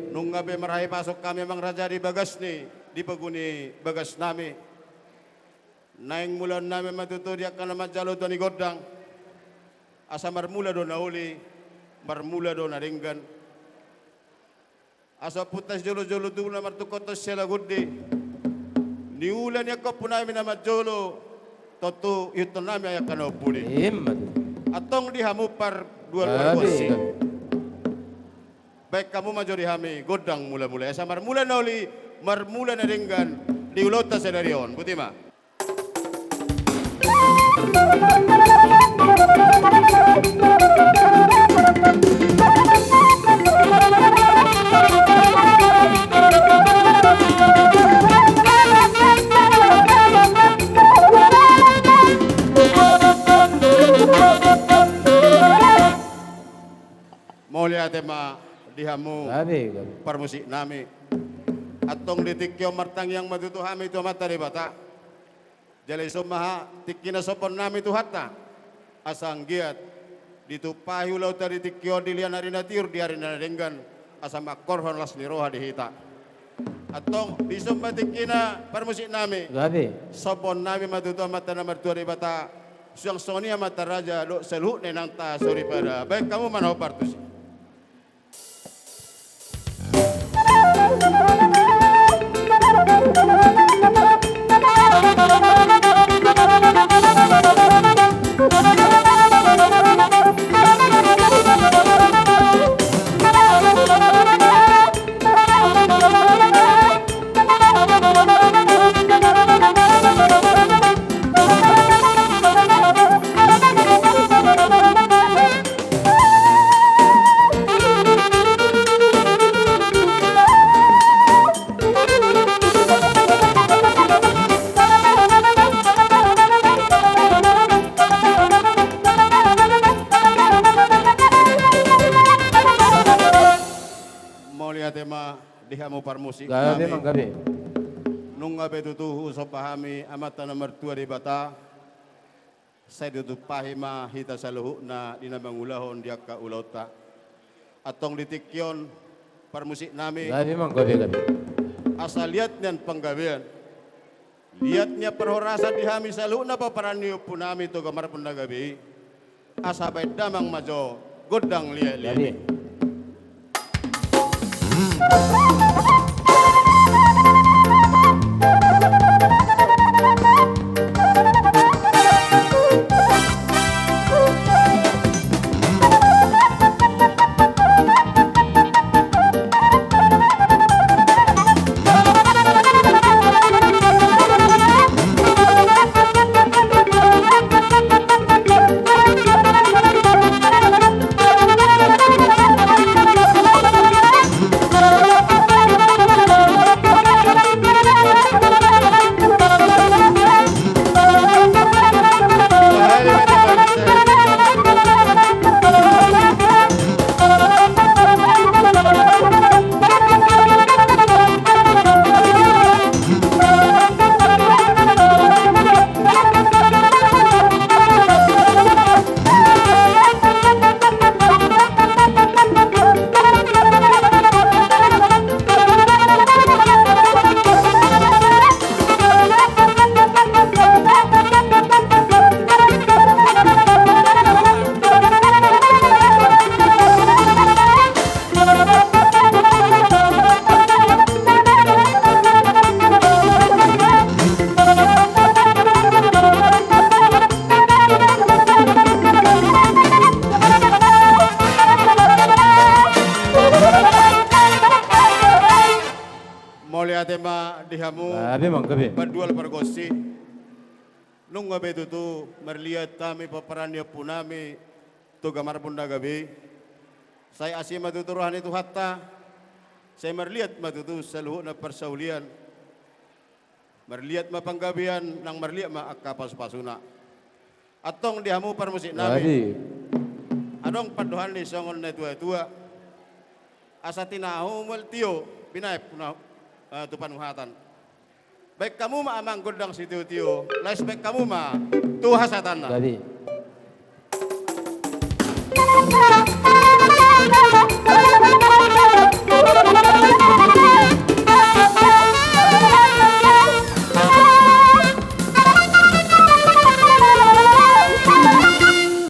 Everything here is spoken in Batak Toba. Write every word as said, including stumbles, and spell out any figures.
Nunga be marhahipason hami amang raja di bagas ni, di pogu ni bagas nami. Naeng mulaon nami ma tutu di angka na manjalo tua ni gondang. Asa marmula do na uli, marmula do na denggan. Asa ompunta sijolo-jolo tubu na martungkothon siala gonde. Niula ni angka ompu nami na manjolo, tontu ihuthon nami ai angka na ompuni. Ima tutu. Antong di hamu pardualuan. Gabe, bosi. Gabe. Baen hamu ma jo di hami gondang mula-mula. Asa marmula na uli, marmula na denggan di ulaonta sadari on. Boti ma. Mauliate ma di hamu. Gabe, gabe. Parmusik nami. Antong di tingki on martangiang ma tutu hami tu Amanta Debata. Jala dison ma tingki na sombahon nami Tuhanta. Asa anggiat ditumpahi ulaonta di tingki on di lian ari na tiur di ari na denggan. Asa mangkorhon las ni roha di hita. Antong, dison ma tingkina parmusik nami. Gabe. Sombahon nami ma tutu Amanta na martua Debata, suang songon i amanta raja dohot saluhutna inanta soripada. Baen hamu ma na hombar tusi. Mauliate ma di hamu parmusik nami. Gabe ma, gabe. Nunga be tutu husomba hami Amanta na martua Debata, sai ditumpahi ma hita saluhutna di na mangulahon di angka ulaonta. Antong di tingki on parmusik nami. Gabe ma, gabe, gabe. Asa liat nian panggabean, liat nian parhorasan di hami saluhutna pomparan ni ompu nami Toga Marbun na gabe i. Asa baen damang ma jo gondang liat-liat i. Gabe. Mauliate ma di hamu. Gabe ma, gabe. Pardual pargonsi. Nunga be tutu marliat hami pomparan ni ompu nami Toga Marbun na gabe i. Sai asi ma tutu roha ni Tuhanta. Sai marliat ma tutu saluhutna parsaulian. Marliat ma panggabean, nang marliat ma angka pasupasuna. Antong di hamu parmusik nami. Gabe. Adong pandohan ni songon natuatua. Asa tinahu mual tio, binaen puna, eh, tu panuhatan. Baen hamu ma amang gondang sitiotio, laos baen hamu ma tu hasahatanna. Gabe.